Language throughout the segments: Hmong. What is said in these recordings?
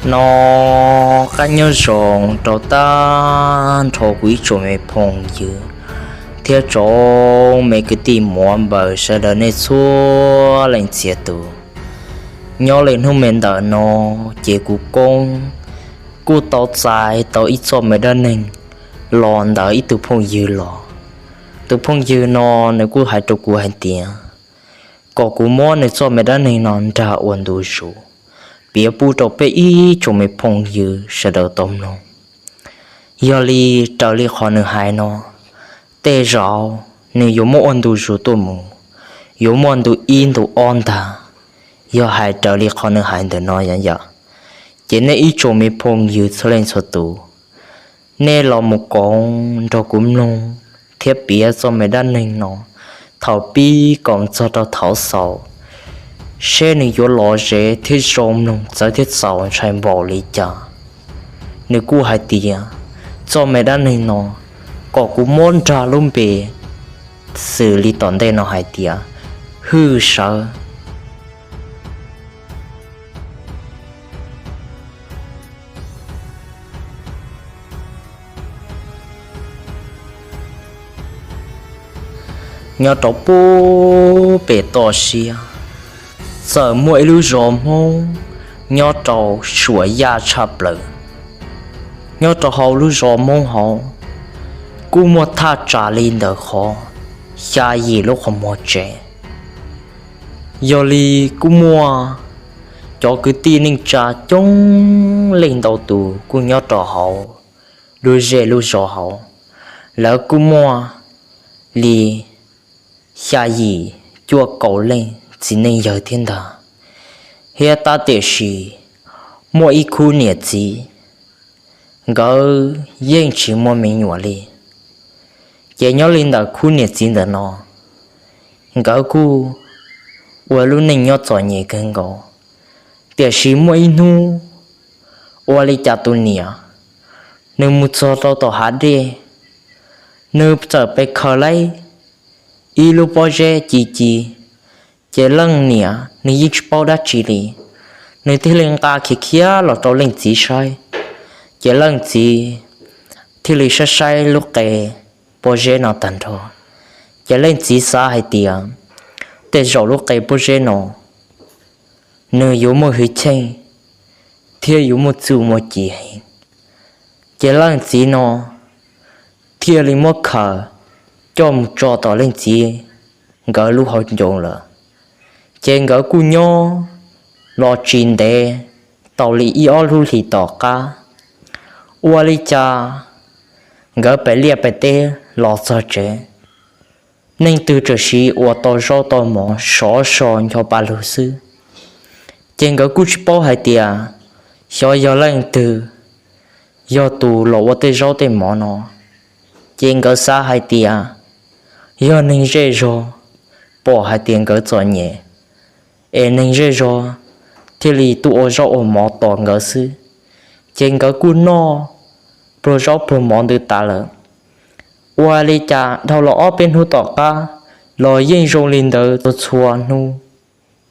No, qab nyob zoo rau tag nrho kuv ib tsoom me phooj ywg thiab tsoom me kwv tij muam npaws sawv daws nej txhua leej txhia tus. Nyob li hnub me ntawm no ces kuv Koob kuj tau txais tau ib txoj me dab neeg los ntawm ib tug phooj ywg los. Tus phooj ywg no nws kuj hais rau kuv hais tias kom kuv muab nws txoj me dab neeg no nrog ua ntu zus piav pub rau peb ib tsoom me phooj ywg sawv daws tau mloog. Yog li raws li qhov nws hais no, tej zaum nws yuav muab ua ntu zus tuaj mus, yuav muaj ntu ib ntu ob ntag. Yog hais raws li qhov nws hais ntawm no yom, ces nej ib tsoom me phooj ywg txhua leej txhua tus, nej los mus koom nrog kuv mloog thiab piav txoj me dab neeg no thaum pib kom txog rau thaum xaus, seb nws yuav lom zem thiab zoo mloog txawv thiab txaus ntshai npaum li cas. Nws kuj hais tias txoj me dab neeg no kom kuv muab nrog lub npe xws li tom ntej no hais tias Hwj Sawv. Nyob rau pub pem toj siab, txawm muaj ib lub zos Hmoob nyob rau suam yaj tshaj plaws. Nyob rau hauv lub zos Hmoob hauv kuj muaj thaj tsam li ntawm qhov xya yim lub qhov muag tsev. Yog li kuj muaj cov kwv tij neej tsa coob leej ntau tus kuj nyob rau hauv lub zej lub zos hauv, lawv kuj muaj li xya yim cuaj kaum leej txiv neej yawg thiab ntag. Thiab tab tiam sis muaj ib khub niam txiv, nkawd yeej tsis muaj me nyuam li. Ces nyob li ntawm khub niam txiv ntawm no, nkawd kuj ua lub neej nyob txom nyem kawg nkaus. Tiam sis muaj ib hnub, ua li cas tus niam, nws mus txog rau tom hav dej, nws txawm pe khaws laib ib lub pob zeb ci ci. Ces leej niam nws yeej tsis paub dab tsi li, nws thiaj li nqa khiav khiav los rau leej txiv saib. Ces leej txiv thiaj li saib saib lub qe pob zeb no tag nrho. Ces leej txiv xav hais tias tej zaum lub qe pob zeb no nws yuav muaj hwj chim thiab yuav muaj txuj muaj ci heev. Ces leej txiv no thiaj li muab khaws coj mus tso tom leej txiv nkawd lub hauv ncoo lawm. Ces nkawd kuj nyob los tsis ntev, tau li ib ob lub hlis tom qab, ua li cas nkawd pem liaj pem teb los txog tsev, neeg twg txawm sim ua tau zaub tau mov sov so ncho pa lug xwb. Ces nkawd kuj tsis paub hais tias xyov yog leej twg yog tus los ua tej zaub tej mov no. Ces nkawd xav hais tias yog neeg zej zog pom hais tias nkawd txom nyem, es neeg zej zog thiaj li tuaj ua zaub ua mov tos nkawd xwb. Ces nkawd kuj noj pluag zaub pluag mov ntawd tas lawm. Ua li cas dhau los ob peb hnub tom qab los yeej zoo li ntawd txhua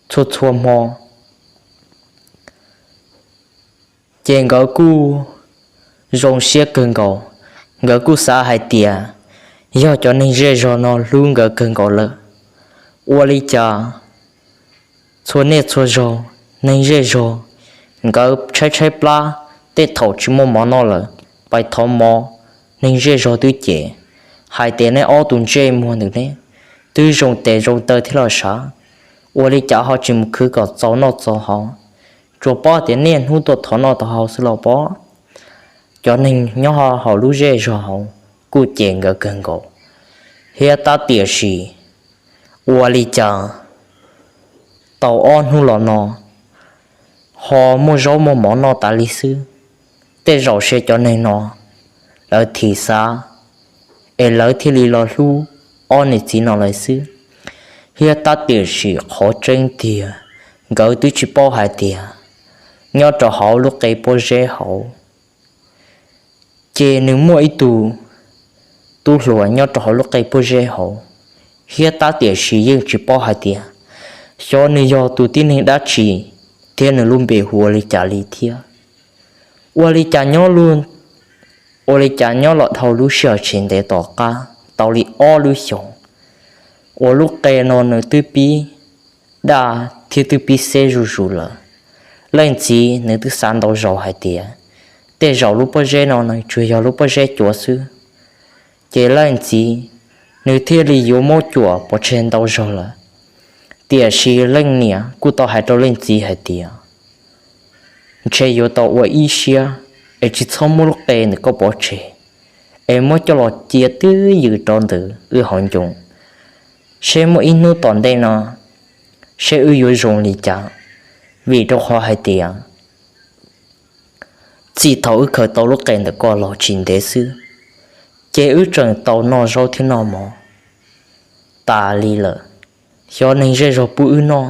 txhua hmo. Ces nkawd kuj zoo siab kawg nkaus, nkawd kuj xav hais tias yog cov neeg zej zog no hlub nkawd kawg nkaus lawm. Ua li cas txhua niaj txhua zaug neeg zej zog nkawd tshaib tshaib plab, tej thaum tsis muaj mov noj lawm, pais thov mov, neeg zej zog twb cem hais tias neb ob tug ntsej muag ntawm neb twb zoo tes zoo taw thiab los sav, ua li cas ho tsis mus khwv kom txaus noj txaus haus, tsuas paub tias niaj hnub tuaj thov noj thov haus xwb los pob. Cov neeg nyob hauv lub zej zog hauv kuj cem nkawd kawg nkaus, thiab tab tiam sis ua li cas tau ob hnub los no ho muaj zaub muaj mov noj tas li xwb. Tej zaum sis cov neeg no lawv thim xav, es lawv thiaj li los hlub ob niam txiv no lawm xwb. Thiab tab tiam sis qhov tseeb tiag, nkawd twb tsis paub hais tias nyob rau hauv lub qe pob zeb hauv ces nws muaj ib tug tub hluas nyob rau hauv lub qe pob zeb hauv, thiab tab tiam sis yeej tsis paub hais tias xyov nws yog tus tib neeg dab tsi thiab nws lub npe hu ua li cas li thiab. Ua li cas nyob, ua li cas nyob los dhau lub sij hawm tsis ntev tom qab tau li ob lub xyoos uas lub qe no nws twb pib daj thiab twb pib xeb zuj zus lawm. Leej txiv nws twb xav ntau zaus hais tias tej zaum lub pob zeb no nws tsuas yog lub pob zeb cuav xwb. Ces leej txiv nws thiaj li yuav muab cuam pov tseg ntau zaus lawm. Tiam sis leej niam kuj tau hais rau leej txiv hais tias, ntshe yuav tau ua ib siab es tsis txhob muab lub qe ntawm koj pov tseg, es muab coj los cia twj ywm rau ntawm wb hauv ncoo, seb muaj ib hnub tom ntej no seb wb yuav zoo li cas. Vim rau qhov hais tias txij thaum wb khaws tau lub qe ntawm koj los tsis ntev xwb, ces wb tseem tau noj zaub thiab noj mov tas li lawm. Xyov neeg zej zog pub wb noj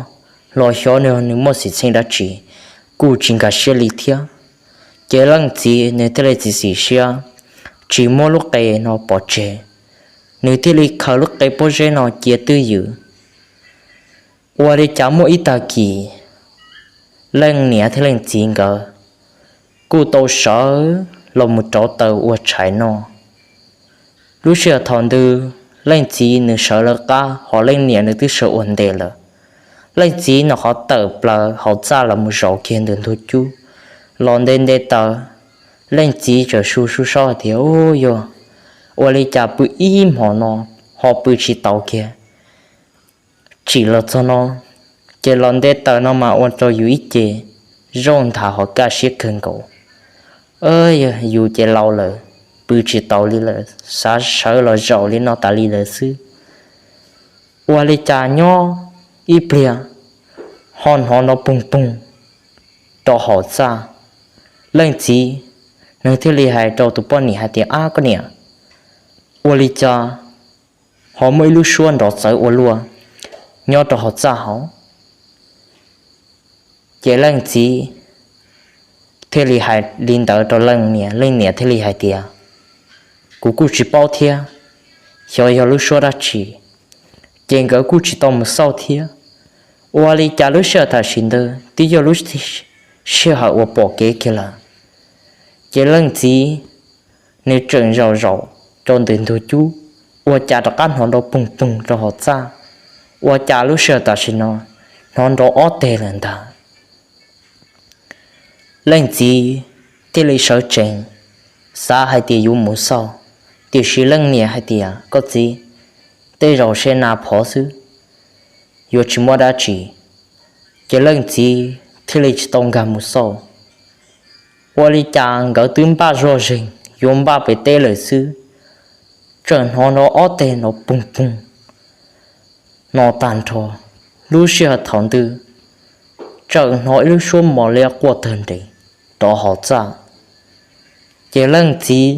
los xyov nws muaj xwm txheej dab tsi, kuj tsis nkag siab li thiab. Ces leej txiv nws thiaj li txiav txim siab tsis muab lub qe no pov tseg, nws thiaj li khaws lub qe pob zeb no cia twj ywm. Ua li cas muaj ib tag kis, leej niam thiab leej txiv nkawd kuj tau sawv los mus rauv taws ua tshais noj. Lub sij hawm thaum ntawd leej txiv nws sawv lawv qab, hos leej niam nws twb sawv ua ntej lawm. Leej txiv nws qhov tawm plaws hauv txaj los mus zaum kiag ntawm ntug cub, los nte nte taws. Leej txiv txawm su su saub hais tias, u, yog ua li cas pw ib hmos no ho pw tsis tau kiag. Tsim los txog no, ces los nte taws no mas ua rau yus ib ce zaum nthav ho kaj siab kawg nkaus. Yog yus ces laus lawm, pw tsis tau li lawm, xav sawv los zaum li no tas li lawm xwb. Ua li cas nyob ib pliag ho hnov nrov poog poog rau hauv txaj. Leej txiv nws thiaj li hais rau tus poj niam hais tias, ab koj niam, ua li cas ho muaj ib lub suab nrov txawv ua luaj nyob rau hauv txaj hauv. Ces leej txiv thiaj li hais li ntawd rau leej niam, leej niam thiaj li hais tias, kuv kuj tsis paub thiab, xyov yog lub suab dab tsi. Ces nkawd kuj tsis tau mus xauj thiab. Ua li cas lub sij hawm tam sim ntawd twb yog lub sij hawm uas pom kev kiag lawm. Ces leej txiv nws tseem zaum zaum rau ntawm ntug cub, ua cas rov qab hnov nrov poog poog rau hauv txaj. Ua cas lub sij hawm tam sim no hnov nrov ob teg lawm ntag. Leej txiv thiaj li sawv tsees, xav hais tias yuav mus xauj, tiam sis leej niam hais tias, koj txiv, tej zaum se nas phov xwb, yuav tsis muaj dab tsi. Ces leej txiv thiaj li tsis tau nkag mus xauj. Ua li cas nkawd twb npaj zog zeeg yuav npaj pem teb lawm xwb, tseem hnov nrov ob teg nrov poog poog no tag nrho. Lub sij hawm thaum ntawd tseem hnov ib lub suab mos liab quaj tawg nrees rau hauv txaj. Ces leej txiv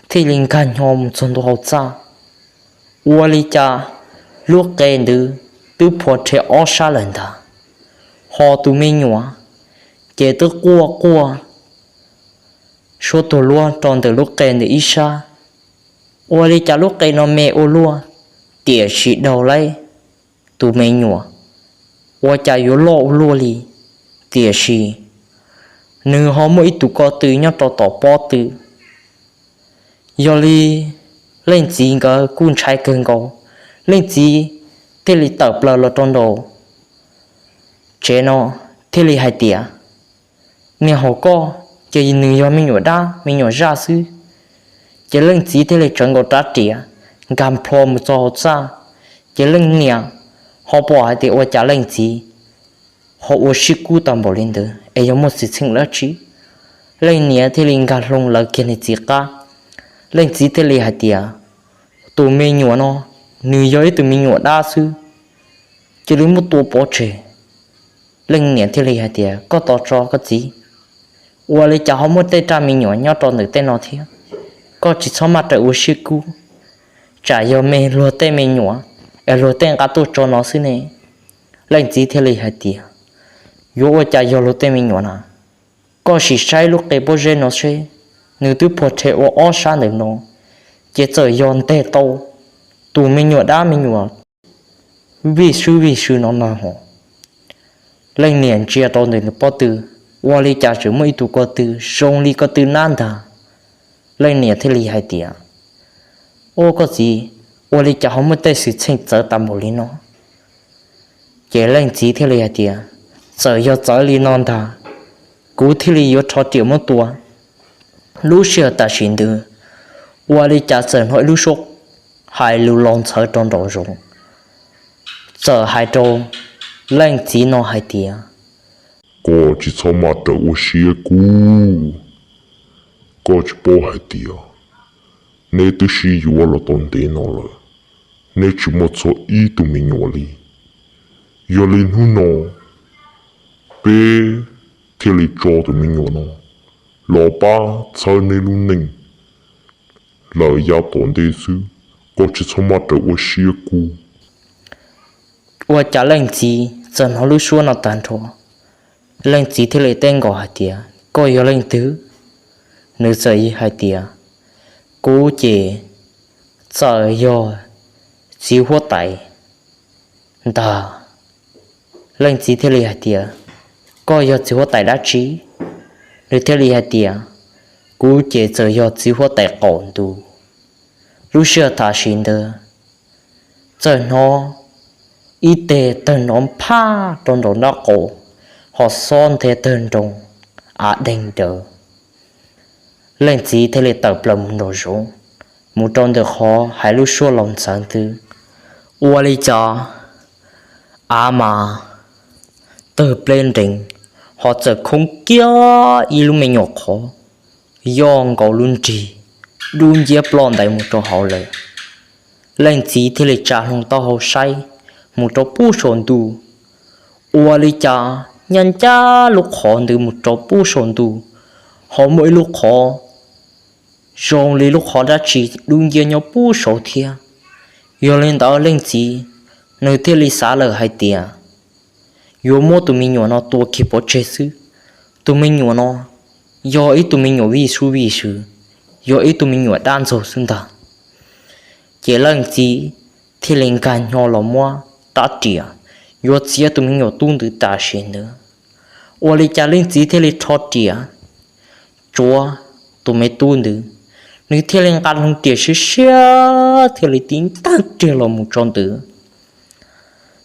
thiaj li nkag nyo mus txog ntua hauv txaj. Ua li cas lub qe ntawd twb phua rhe ob sab lawm ntag, ho tus me nyuam ces twb quaj quaj suab tuag luab rau ntawm lub qe ntawm ib sab. Ua li cas lub qe no me ua luaj, tiam sis daug laib tus me nyuam, ua cas yuav loj ua luaj li, tiam sis nws ho muaj ib tug ko tw nyob rau tom pob tw. Yog li leej txiv nkawd kuj ntshai kawg nkaus, leej txiv thiaj li tawm plaws los rau nraum tsev no, thiaj li hais tias, niag hauv koj ces nws yog me nyuam dab me nyuam zaj xwb. Ces leej txiv thiaj li tsawv nkaus rab riam nkag nplho mus txog hauv txaj. Ces leej niam ho pom hais tias ua cas leej txiv ho ua sib kub tau npaum li ntawd es yog muaj xwm txheej dab tsi. Leej niam thiaj li nkag hlo lawv kiag niag txiv qab. Leej txiv thiaj li hais tias, tus me nyuam no nws yog ib tug me nyuam dab xwb, cia li muab tua pov tseg. Leej niam thiaj li hais tias, koj tos tso koj txiv, ua li cas ho muaj tej raj me nyuam nyob rau ntawm tej no thiab. Koj tsis txhob maj raws ua sib kub, tsam yog me luag tej me nyuam es luag tej nqa tuaj tso no xwb ne. Leej txiv thiaj li hais tias, yuav ua cas yog luag tej me nyuam na? Koj sim saib lub qe pob zeb no seb, nws twb phua rhe ua ob sab ntawm no, ces txawm yog nteg tau tus me nyuam dab me nyuam vij swb vij sw no na ho. Leej niam ntsia rau ntawm nws pob tw, ua li cas tseem muaj ib tug ko tw zoo li ko tw nab ntag. Leej niam thiaj li hais tias, Ua koj txiv, ua li cas ho muaj tej xwm txheej txawv tas npaum li no? Ces leej txiv thiaj li hais tias, Txawm yog txawv li no ntag, kuv thiaj li yuav rho riam muab tua. Lub sij hawm tam sim ntawd, ua li cas txawm hnov ib lub suab hais lus laus ntxhawv rau nraum zoov, txawm hais rau leej txiv no hais tias, Koj tsis txhob maj raws ua siab kub. Koj tsis paub hais tias neb twb sib yuav los tau ntev no lawm, neb tsis muaj txog ib tug me nyuam li. Yog li hnub no peb thiaj li tso tus me nyuam no los pab txhawb neb lub neej lawm yav tom ntej xwb. Koj tsis txhob maj raws ua siab kub. Ua cas leej txiv txawm hnov lub suab no tag nrho, leej txiv thiaj li teb nkaus hais tias, Koj yog leej twg? Nws txawm hais tias, Kuv ces txawm yog txiv huab tais ntag. Leej txiv thiaj li hais tias, Koj yog txiv huab tais dab tsi? Nws thiaj li hais tias, Kuv ces txawm yog txiv huab tais qaum ntuj. Lub sij hawm tam sim ntawd txawm hnov ib teg tawg nrov phaj rau nraum nraub qaum, ho xob nthe tawg nroo av deeg daws. Leej txiv thiaj li tawm plaws mus nraum zoov, mus rau ntawm qhov hais lub suab laus ntxhawv ntawd. Ua li cas av mas tawg pleb nrees, ho txawm khoob kiag ib lub me nyuam qhov yog nkaus lub nrig dub nciab ploj ntais mus rau hauv lawm. Leej txiv thiaj li tsa hlo taub hau saib mus rau pub saum ntuj. Ua li cas ncaj ncaj lub qhov ntawd mus rau pub saum ntuj, ho muaj ib lub qhov zoo li lub qhov dab tsi dub nciab nyob pub saud thiab. Yog li ntawd leej txiv nws thiaj li xav lawm hais tias yuav muab tus me nyuam no tua kiag pov tseg xwb. Tus me nyuam no yog ib tug me nyuam vij sub vij sw, yog ib tug me nyuam dab ntxaug xwb ntag. Ces leej txiv thiaj li nkag nyo los muab rab riam yuav txiav tus me nyuam tub ntawd tam sim ntawd. Ua li cas leej txiv thiaj li rho riam tsuav tus me tub ntawd, nws thiaj li nqa hlo riam siab siab thiaj li tib ntaj riag los mus tso ntawd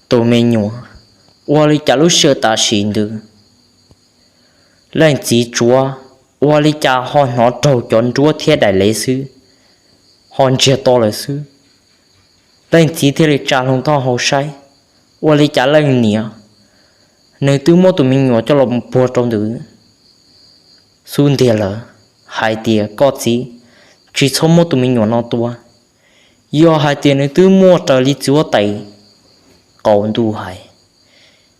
tus me nyuam. Ua li cas lub sij hawm tam sim ntawd leej txiv tsuav, ua li cas ho hnov raug cov nruab thiab daim lev xwb, ho ntsiag to lawm xwb. Leej txiv thiaj li tsa hlo taub hau saib, ua li cas leej niam nws twb muab tus me nyuam coj los puag rau ntawd xub ntiag lawm, hais tias, Koj txiv, tsis txhob muab tus me nyuam no tua. Yog hais tias nws twb muaj raws li txiv huab tais qaum ntuj hais,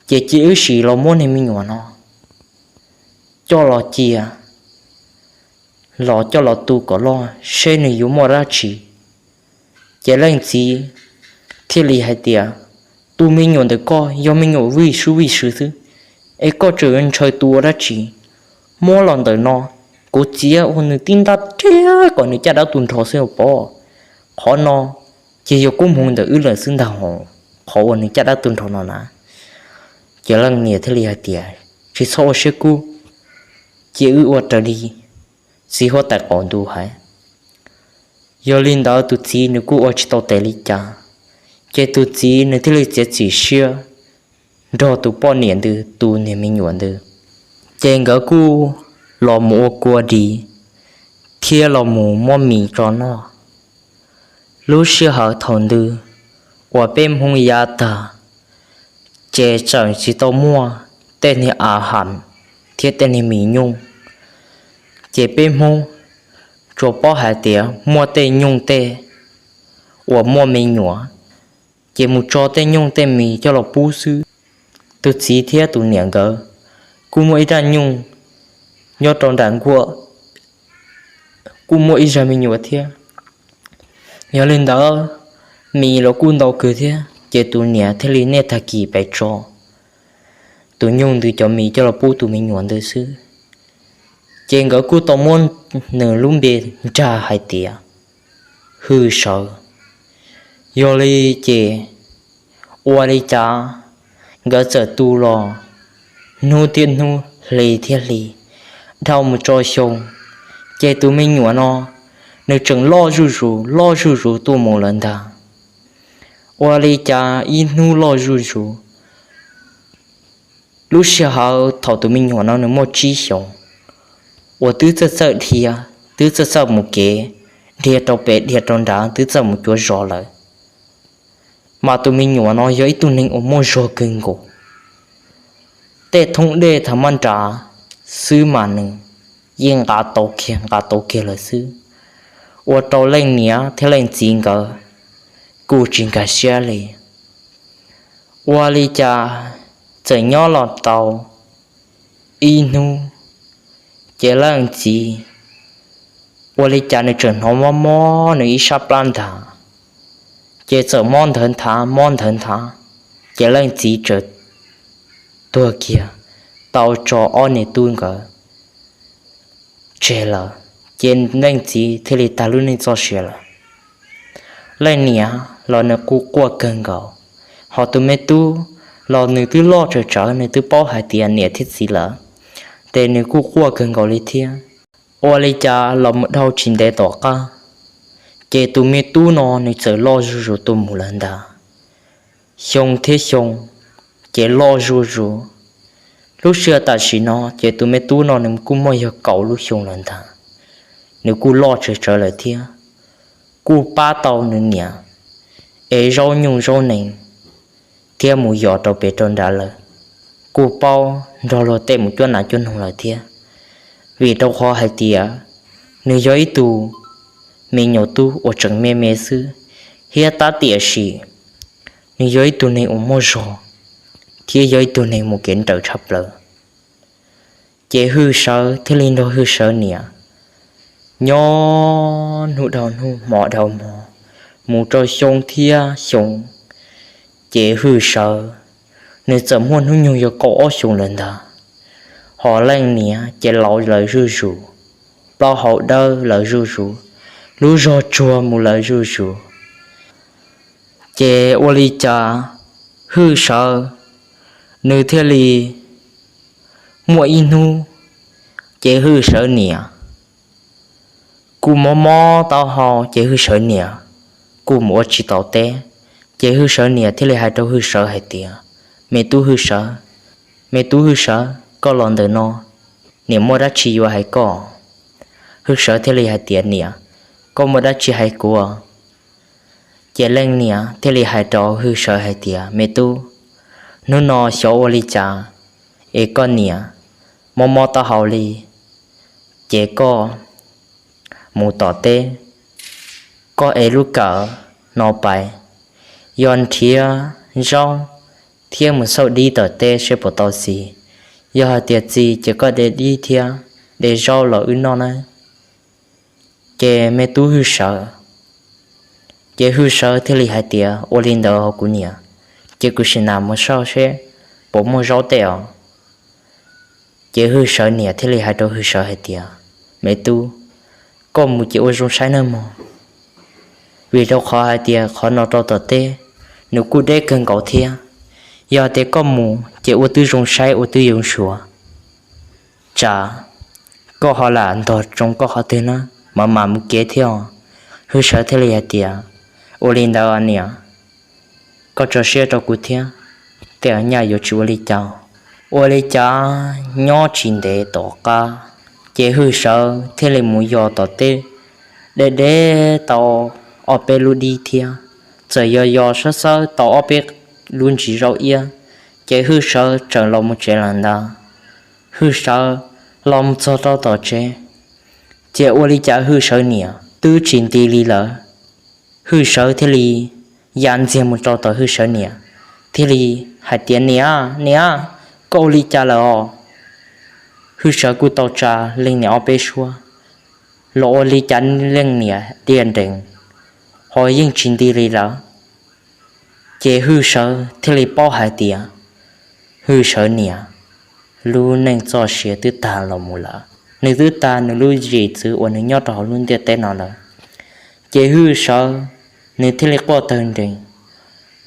ces cia wb sim los muab niag me nyuam no coj los cia, los coj los tu kom loj seb nws yuav muaj dab tsi. Ces leej txiv thiaj li hais tias, Tus me nyuam ntawm koj yog me nyuam vij sub vij sw xwb, es koj tseem yuav ntshaw tua dab tsi? Muab los ntawm no, kuv txiav ua nws tib ntaj riag kom nws caj dab tu nrho xwb os pov. Qhov no ces yog kub hmoov ntawm wb lawm xwb ntag hos, qhov uas nws caj dab tu nrho no na. Ces leej niam thiaj li hais tias, Tsis txhob ua siab kub, cia wb ua raws li txiv huab tais qaum ntuj hais. Yog li ntawd tus txiv nws kuj ua tsis tau tes li cas, ces tus txiv nws thiaj li txiav txim siab nrog tus poj niam ntawd tu niag me nyuam ntawd. Ces nkawd kuj los mus ua kua dis thiab los mus muab mis tso noj. Lub sij hawm thaum ntawd uas peb Hmoob yav tag, ces tseem tsis tau muaj tej niag a ham thiab tej niag mis nyuj. Ces peb Hmoob tsuas paub hais tias muaj tej nyuj tej uas muaj me nyuam, ces mus tso tej nyuj tej mis coj los pub xwb. Tus txiv thiab tus niam nkawd kuj muaj ib raj nyuj nyob rau nram nkuaj, kuj muaj ib zaj me nyuam thiab. Yog li ntawd, mis los kuj ntau kawg thiab, ces tus niam thiaj li niaj tag kis pes tso tus nyuj ntawd cov mis coj los pub tus me nyuam ntawd xwb. Ces nkawd kuj tau muab nws lub npe nrag hais tias Hwj Sawv. Yog li ces ua li cas nkawd txawm tu los hnub thiab hnub hli thiab hli, dhau mus tso xyoo, ces tus me nyuam no nws tseem loj zuj zus loj zuj zus tuaj mus lawm ntag. Ua li cas ib hnub loj zuj zus, lub sij hawm thaum tus me nyuam no nws muaj tsib xyoos, uas twb txawj txawj dhia, twb txawj txawj mus kev, dhia rau pem dhia rau nrad twb txawj mus cuav zos lawm, mas tus me nyuam no yog ib tug neeg uas muaj zog kawg nkaus. Tej thoob dej thav maj nras xwb mas nws yeej nqa tau kiag nqa tau kiag lawm xwb, ua rau leej niam thiab leej txiv nkawd kuj tsis nkag siab li. Ua li cas txawm nyob los tau ib hnub, ces leej txiv ua li cas nws tseem hnov mob mob nws ib sab plab ntag, ces txawm mob ntawd nthav mob ntawd nthav, ces leej txiv txawm tuag kiag tau tso ob niam tub nkawd tseg lawm, ces leej txiv thiaj li tag lub neej txoj sia lawm. Leej niam los nws kuj quaj kawg nkaus, ho tus me tub los nws twb loj tsawv tsawv nws twb paub hais tias niam thiab txiv lawm, ces nws kuj quaj kawg nkaus li thiab. Ua li cas los mus dhau tsis ntev tom qab, ces tus me tub no nws txawm loj zuj zus tuaj mus lawm ntag. Xyoo thiab xyoo, ces loj zuj zus. Lub sij hawm tam sim no ces tus me tub no nws kuj muaj yog kaum lub xyoo lawm ntag, nws kuj loj tsawv tsawv lawm thiab, kuj pab tau nws niam ev zaub nyuj zaub nees thiab mus yos rau pem rau nrad lawm, kuj paub nrog luag tej mus cuab nas cuab noog lawm thiab. Vim rau qhov hais tias nws yog ib tug me nyuam tub uas tseem me me xwb, thiab tab tiam sis nws yog ib tug neeg uas muaj zog thiab yog ib tug neeg mus kev nrawm tshaj plaws. Ces Hwj Sawv thiaj li nrog Hwj Sawv niam nyob hnub dhau hnub hmo dhau hmo, mus rau xyoo thiab xyoo, ces Hwj Sawv nws txawm muaj hnub nyoog yog kaum ob xyoos lawm ntag, ho leej niam ces laus lawm zuj zus, plaub hau dawb lawm zuj zus, lub zog tsuag mus lawm zuj zus. Ces ua li cas Hwj Sawv nws thiaj li muaj ib hnub, ces Hwj Sawv niam kuj mob mob taub hau, ces Hwj Sawv niam kuj mus ua tsis tau teb. Ces Hwj Sawv niam thiaj li hais rau Hwj Sawv hais tias, Me tub Hwj Sawv, me tub Hwj Sawv, koj los ntawm no, niam muaj dab tsi yuav hais koj. Hwj Sawv thiaj li hais tias, Niam, koj muaj dab tsi hais kuv. Ces leej niam thiaj li hais rau Hwj Sawv hais tias, Me tub, hnub no xyov ua li cas es koj niam mob mob taub hau li, ces koj mus tom teb, koj ev lub kawm no pais, yog nrhiav zaub thiab mus xauj dib tom teb seb puas tau txiv. Yog hais tias txiv ces koj de dib thiab de zaub los wb noj nawb. Ces me tub Hwj Sawv, ces Hwj Sawv thiaj li hais tias, Ua li ntawd ho kuv niam, ces kuv sim nam mus xauj seb puas muaj zaub tej os. Ces Hwj Sawv niam thiaj li hais rau Hwj Sawv hais tias, Me tub, koj mus ces ua zoo saib nawb mog, vim rau qhov hais tias qhov no rau tom teb nws kuj deb kawg nkaus thiab. Yog tias koj mus ces ua twb zoo saib ua twb yoo suav, tsam koj ho lam ntog tsoo koj qhov twg na, mam mam mus kev thiab os. Hwj Sawv thiaj li hais tias, Ua li ntawd niam, koj tso siab rau kuv thiab, tej nyaj yuav tsis ua li cas. Ua li cas nyob tsis ntev tom qab, ces Hwj Sawv thiaj li mus yos tom teb deb deb tau ob peb lub dib thiab, txawm yos yos sawb sawb tau ob peb lub ntsis zaub iab, ces Hwj Sawv txawm los mus tsev lawm ntag. Hwj Sawv los mus txog rau tom tsev, ces ua li cas Hwj Sawv niam twb tsis nti li lawm. Hwj Sawv thiaj li ya ntxiag mus rau tom Hwj Sawv niam, thiaj li hais tias, Niam, niam, koj ua li cas lawm os? Hwj Sawv kuj tau tsa leej niam ob peb suab los ua li cas leej niam diaj nrees, ho yeej tsis nti li lawm. Ces Hwj Sawv thiaj li paub hais tias Hwj Sawv niam lub neej txoj sia twb tag los mus lawm, nws twb tag nws lub zim txwv uas nws nyob rau hauv lub ntiaj teb no lawm. Ces Hwj Sawv nws thiaj li quaj tawg nrees,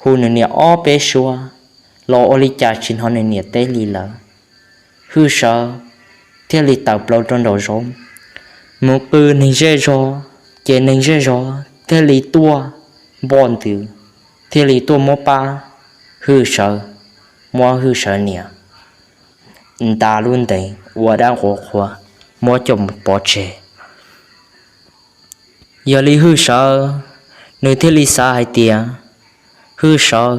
hu nws niam ob peb suab los ua li cas tsis hnov nws niam teb li lawm. Hwj Sawv thiaj li tawm plaws rau nraum zoov mus qw neeg zej zog, ces neeg zej zog thiaj li tuaj npoj ntws, thiaj li tuaj muab pab Hwj Sawv, muab Hwj Sawv niam nta lub ntees ua dab nqua qhua, muab coj mus pov tseg. Yog li Hwj Sawv nws thiaj li xav hais tias Hwj Sawv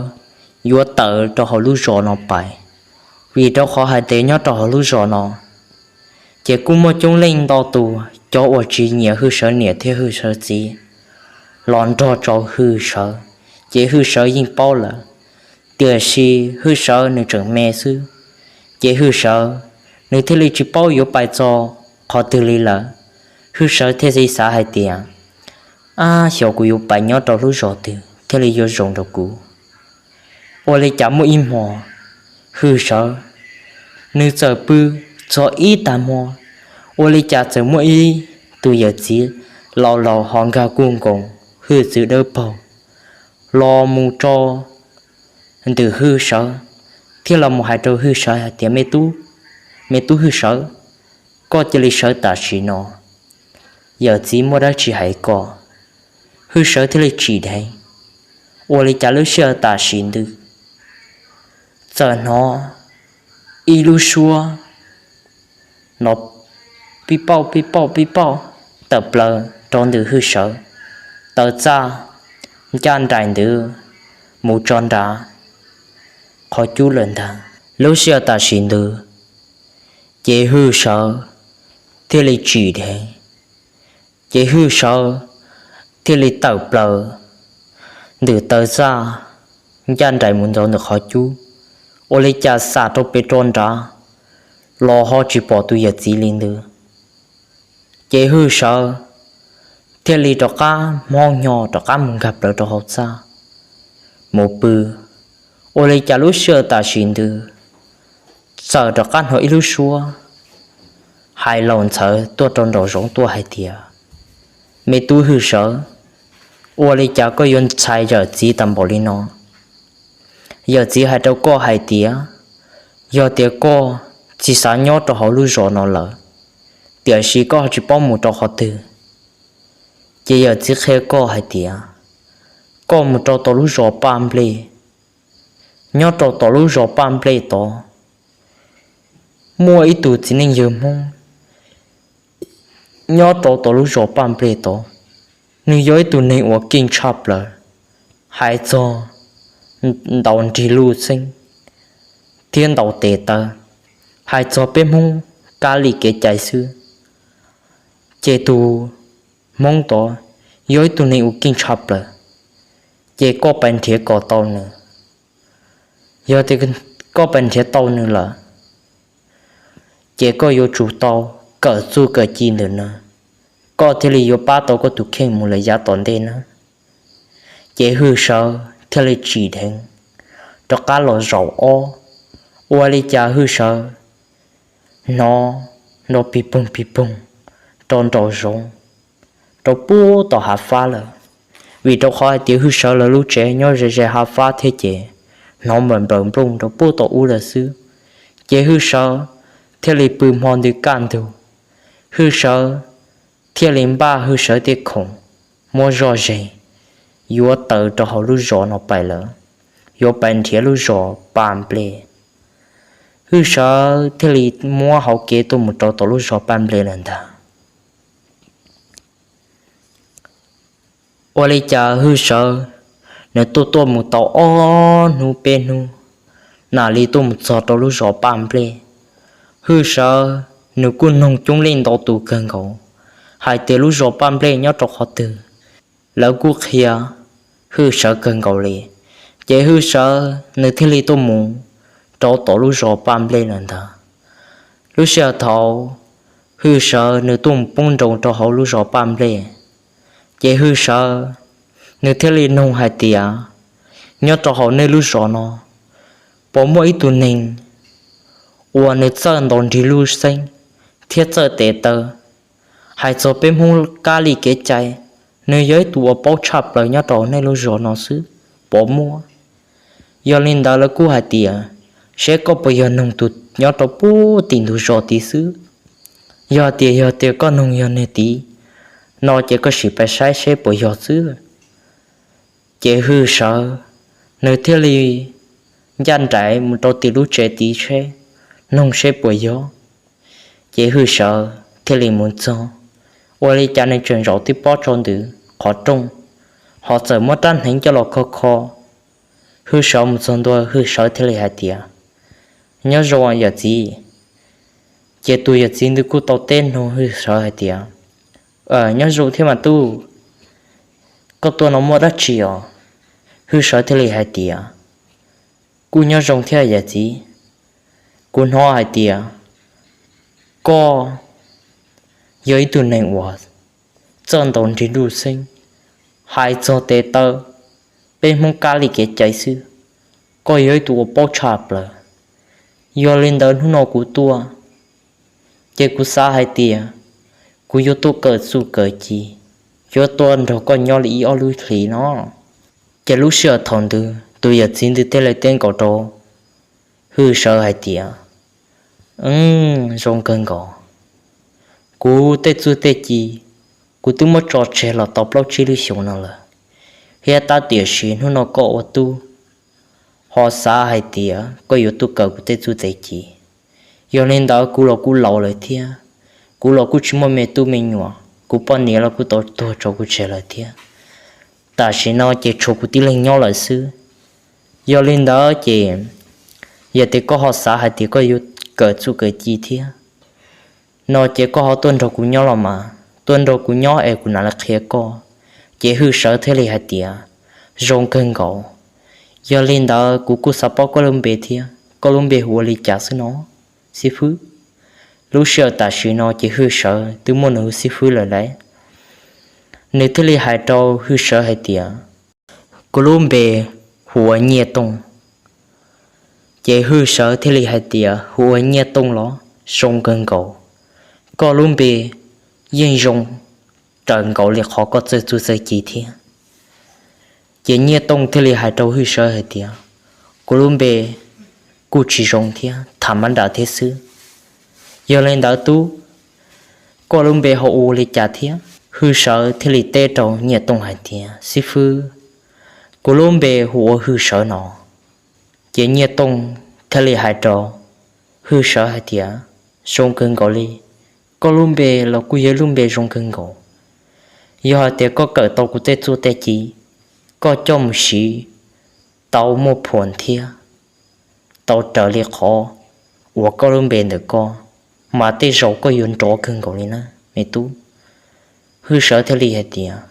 yuav tawm rau hauv lub zos no pais, vim rau qhov hais tias nyob rau hauv lub zos no ces kuj muaj coob leej ntau tus cov uas tsis nyiam Hwj Sawv niam thiab Hwj Sawv txiv los nrog rau Hwj Sawv, ces Hwj Sawv yeej paub lawm. Tiam sis Hwj Sawv nws tseem me xwb, ces Hwj Sawv nws thiaj li tsis paub yuav pais txog qhov twg li lawm. Hwj Sawv thiaj li xav hais tias, ab, xyov kuv yuav pais nyob rau lub zos twg thiaj li yuav zoo rau kuv. Ua li cas muaj ib hmo Hwj Sawv nws txawm pw txog ib tag hmo, ua li cas txawm muaj ib tug yawm txiv laus laus ho nkag kuj nkoos hwj txwv dawb paug los mus rau ntawm Hwj Sawv, thiab los mus hais rau Hwj Sawv hais tias, me tub, me tub Hwj Sawv, koj cia li sawv tam sim no, yawm txiv muaj dab tsi hais koj. Hwj Sawv thiaj li tsim dheev, ua li cas lub sij hawm tam sim ntawd txawm hnov ib lub suab no pib pauj pib pauj pib pauj tawm plaws rau ntawm Hwj Sawv taw txaj ncaj nraim ntawd mus tso nrad qhov cub lawm ntag. Lub sij hawm tam sim ntawd ces Hwj Sawv thiaj li tsim dheev, ces Hwj Sawv thiaj li tawm plaws ntawm taw txaj ncaj nraim mus ntxov ntawm qhov cub, ua li cas xam rau pem rau nrad los ho tsis pom tus yawm txiv li ntawd. Ces Hwj Sawv thiaj li rov qab hmoob nyo rov qab mus nkag plaws rau hauv txaj mus pw. Ua li cas lub sij hawm tam sim ntawd txawm rov qab hnov ib lub suab hais laus ntxhawv tuaj rau nraum zoov tuaj hais tias, me tub Hwj Sawv, ua li cas koj yuav ntshai yawm txiv tag npaum li no? Yawm txiv hais rau koj hais tias, yog tias koj tsis xav nyob rau hauv lub zos no lawm, tiam sis koj tsis paub mus rau qhov twg, ces yawm txiv qhia koj hais tias, koj mus rau tom lub zos Paj Nplej. Nyob rau tom lub zos Paj Nplej tod muaj ib tug txiv neej yawg Hmoob nyob rau tom lub zos Paj Nplej tod. Nws yog ib tug neeg uas keej tshaj plaws, hais txog ntaus nrig luj xeeb thiab ntaus tes taw, hais txog peb Hmoob kab li kev cai xwb. Ces tus Hmoob tod yog ib tug neeg uas keej tshaj plaws, ces koj pais nrhiav kom tau nws. Yog tias koj pais nrhiav tau nws lawm, ces koj yuav tsum tau kawm txuj kawm ci ntawm nws, koj thiaj li yuav pab tau koj tus kheej mus lawm yav tom ntej na. Ces Hwj Sawv thiaj li tsim dheev rov qab los zaum ob. Ua li cas Hwj Sawv hnov nrov pig poog pig poog rau nraum zoov, rau puag tom hav fab lawm, vim rau qhov hais tias Hwj Sawv lawv lub tsev nyob ze ze hav fab thiab ces hnov nplaws nplaws nplooj rau puag tom ub lawm xwb. Ces Hwj Sawv thiaj li pw hmo ntawd kaj ntug, Hwj Sawv thiaj li npaj Hwj Sawv tej khoom muab zoj ze, yuav tawm rau hauv lub zos no pais lawm, yuav pais nrhiav lub zos Paj Nplej. Hwj Sawv thiaj li muab hauv kev tuaj mus rau tom lub zos Paj Nplej lawm ntag. Ua li cas Hwj Sawv nws tuaj tuaj mus tau ob hnub peb hnub, nam li tuaj mus txog rau lub zos Paj Nplej. Hwj Sawv nws kuj noog coob leej ntau tus kawg nkaus hais tias lub zos Paj Nplej nyob rau qhov twg, lawv kuj qhia Hwj Sawv kawg nkaus li. Ces Hwj Sawv nws thiaj li tuaj mus rau tom lub zos Paj Nplej lawm ntag. Lub sij hawm thaum Hwj Sawv nws tuaj mus poob nroo rau hauv lub zos Paj Nplej, ces Hwj Sawv nws thiaj li noog hais tias, nyob rau hauv nej lub zos no puas muaj ib tug neeg uas nws txawj ntaus nrig luj xeeb thiab txawj tes taw, hais txog peb Hmoob kab li kev cai, nws yog ib tug uas paub tshaj plaws nyob rau nej lub zos no xwb, puas muaj? Yog li ntawd lawv kuj hais tias, seb koj puas yog noog tus nyob rau puag tim ntug zos tid xwb. Yog tias, yog tias koj noog yog niag tid no ces koj sim pab saib seb puas yog xwb. Ces Hwj Sawv nws thiaj li ncaj nraim mus rau tim lub tsev tid seb, noog seb puas yog. Ces Hwj Sawv thiaj li mus txog, ua li cas nws tseem zaum tib pob tso ntawm qhov rooj, ho txawm muab rab hneev coj los kho kho. Hwj Sawv mus txog ntua, Hwj Sawv thiaj li hais tias, Nyob zoo yawm txiv. Ces tus yawm txiv ntawd kuj tau teb nug Hwj Sawv hais tias, Nyob zoo thiab mas tub, koj tuaj no muaj dab tsi os? Hwj Sawv thiaj li hais tias, Kuj nyob zoo thiab yawm txiv. Kuv hnov hais tias koj yog ib tug neeg uas txawj ntaus nrig nruj xeeb, hais txog tes taw, peb Hmoob kab li kev cai xwb. Koj yog ib tug uas paub tshaj plaws. Yog li ntawd hnub no kuv tuaj, ces kuv xav hais tias kuv yuav tuaj kawm txuj kawm ci, yuav tuaj nrog koj nyob li ib ob lub hlis no. Ces lub sij hawm thaum ntawd tus yawm txiv ntawd thiaj li teb nkaus rau Hwj Sawv hais tias, Zoo kawg nkaus. Kuv tej txuj tej ci, kuv twb muab tso tseg los tau plaub tsib lub xyoos no lawm, thiab tab tiam sis hnub no koj ua tub, ho xav hais tias koj yuav tuaj kawm kuv tej txuj tej ci. Yog li ntawd kuv los kuj laus lawm thiab, kuv los kuj tsis muaj me tub me nyuam, kuv poj niam los kuj tau tuag tso kuv tseg lawm thiab. Tam sim no ces tshuav kuv tib leeg nyob lawm xwb. Yog li ntawd ces, yog tias koj ho xav hais tias koj yuav kawm txuj kawm ci thiab no ces koj ho tuaj nrog kuv nyob los mas, tuaj nrog kuv nyob es kuv mam li qhia koj. Ces Hwj Sawv thiaj li hais tias, Zoo kawg nkaus. Yog li ntawd kuv kuj xav paub koj lub npe thiab, koj lub npe hu ua li cas xwb no, xib fwb? Lub sij hawm tam sim no ces Hwj Sawv twb muaj nws hu xib fwb lawm lauj. Nws thiaj li hais rau Hwj Sawv hais tias, Kuv lub npe hu ua Nyiaj Tooj. Ces Hwj Sawv thiaj li hais tias, Hu ua Nyiaj Tooj los? Zoo kawg nkaus. Koj lub npe yeej zoo raws nkaus li qhov koj txawj txuj txawj ci thiab. Ces Nyiaj Tooj thiaj li hais rau Hwj Sawv hais tias, Kuv lub npe kuj tsis zoo thiab, tham mab nram thiab xwb. Yog li ntawd tub, koj lub npe ho ua li cas thiab? Hwj Sawv thiaj li teb rau Nyiaj Tooj hais tias, Xib fwb, kuv lub npe hu ua Hwj Sawv no. Ces Nyiaj Tooj thiaj li hais rau Hwj Sawv hais tias, Zoo kawg nkaus li, koj lub npe los kuj yog lub npe zoo kawg nkaus. Yog hais tias koj kawm tau kuv tej txuj tej ci, koj coj mus siv tau muaj phuam thiab tau raws li qhov uas koj lub npe ntawm koj, mas tej zaum koj yuav nrov kawg nkaus li na me tub. Hwj Sawv thiaj li hais tias,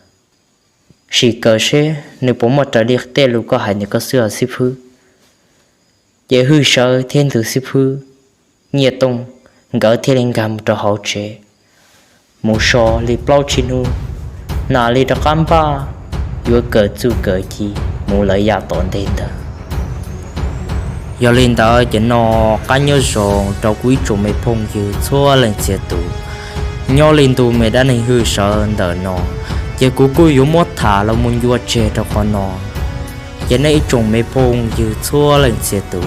Sim kawm seb nws puas muaj raws li tej lus koj hais ntawm koj xwb os xib fwb. Ces Hwj Sawv thiab tus xib fwb Nyiaj Tooj nkawd thiaj li nkag mus rau hauv tsev, mus so li plaub tsib hnub, nam li rov qab npaj yuav kawm txuj kawm ci mus lawm yav tom ntej ntag. Yog li ntawd ces no qab nyob zoo rau kuv ib tsoom me phooj ywg txhua leej txhia tus. Nyob li ntu me dab neeg Hwj Sawv ntawm no, ces kuv kuj yuav muab tham los mus ncua tseg rau qhov no. Ces nej ib tsoom me phooj ywg txhua leej txhia tus,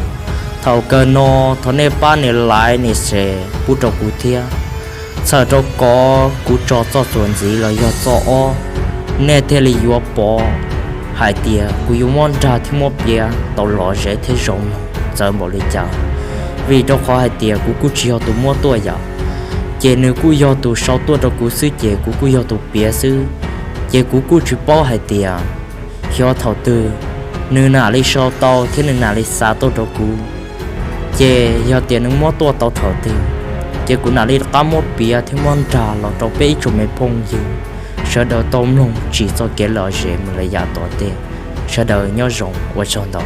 thaum kawg no thov nej pab nias like nias share pub rau kuv thiab, txhawm rau kom kuv tso txoj txuas ntxiv los yog txoj ob, nej thiaj li yuav pom hais tias kuv yuav muab nrag thiab muab piav tau lom zem thiab zoo mloog txawv npaum li cas. Vim rau qhov hais tias kuv kuj tsis yog tus muab tuaj yom, ces nws kuj yog tus sau tuaj rau kuv xwb ces kuv kuj yog tus piav xwb. Ces kuv kuj tsis paub hais tias xyov thaum twg nws nam li sau tau thiab nws nam li xa tuaj rau kuv. Ces yog tias nws muab tuaj tau thaum twg, ces kuv nam li rov qab muab piav thiab muab nrag los rau peb ib tsoom me phooj ywg sawv daws tau mloog tsim txoj kev lom zem mus lawm yav tom ntej. Sawv daws nyob zoo, ua tsaug ntau.